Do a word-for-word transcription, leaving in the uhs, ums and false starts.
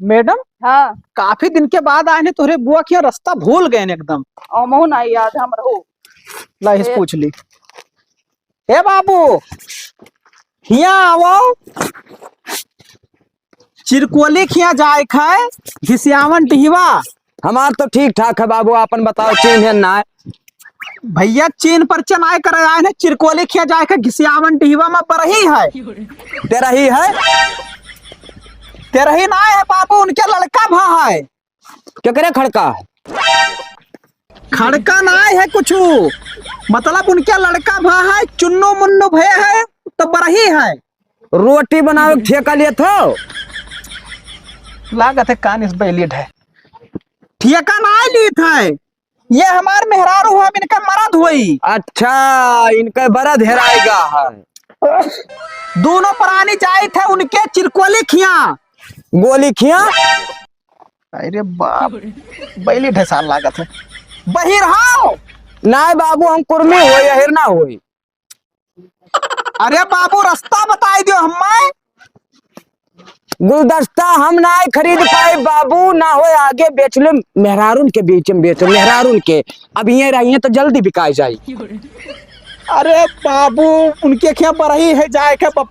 मैडम, हाँ। काफी दिन के बाद आए हैं, तोहरे बुआ के यहाँ रास्ता भूल गए हैं एकदम। अमहू ना याद हम रहो। ला, इस ए- पूछ ली। ए बाबू, हियाँ आवो। चिरकोली खिया जाए खाए, घिसियावन डिहवा। हमार तो ठीक ठाक है बाबू, आपन बताओ, चिन्ह है ना? भैया, चिन्ह परिचय नाय करे आए हैं, चिरकोली खिया जाए खाए, घिसियावन डिहवा में बरही है। तेरही है? तेरही नाय है बाबू, उनके लड़का भा है। केकरे खड़का है? खड़का नाय है कुछू, मतलब उनके लड़का भा है, चुन्नू मुन्नू भय है, तो बरही है। रोटी बनावे के ठेका लेत हो? लागत है कान इस बैलिड है। ठेका नाय लेत है, ये हमार मेहरारू है, इनका मरद होई। अच्छा, इनका बरद हेराएगा है। दोनों प्राणी जाइत है उनके चिरकोली खिया। गोली खिया? अरे बाप, बैली ढेसाल लागत है। बहिर हाव। नाय बाबू, हम कुर्मी होई, अहिर ना होई। अरे बाबू, रास्ता बताई दियो हमें। गुलदस्ता हम नाय खरीद पाए बाबू, ना होए आगे बेच ले, मेहरारून के बीच में बेचो, मेहरारून के। अब ये रही है तो जल्दी बिकाई जाई। अरे बाबू, उनके क्या बरही है जाए के पप्पा।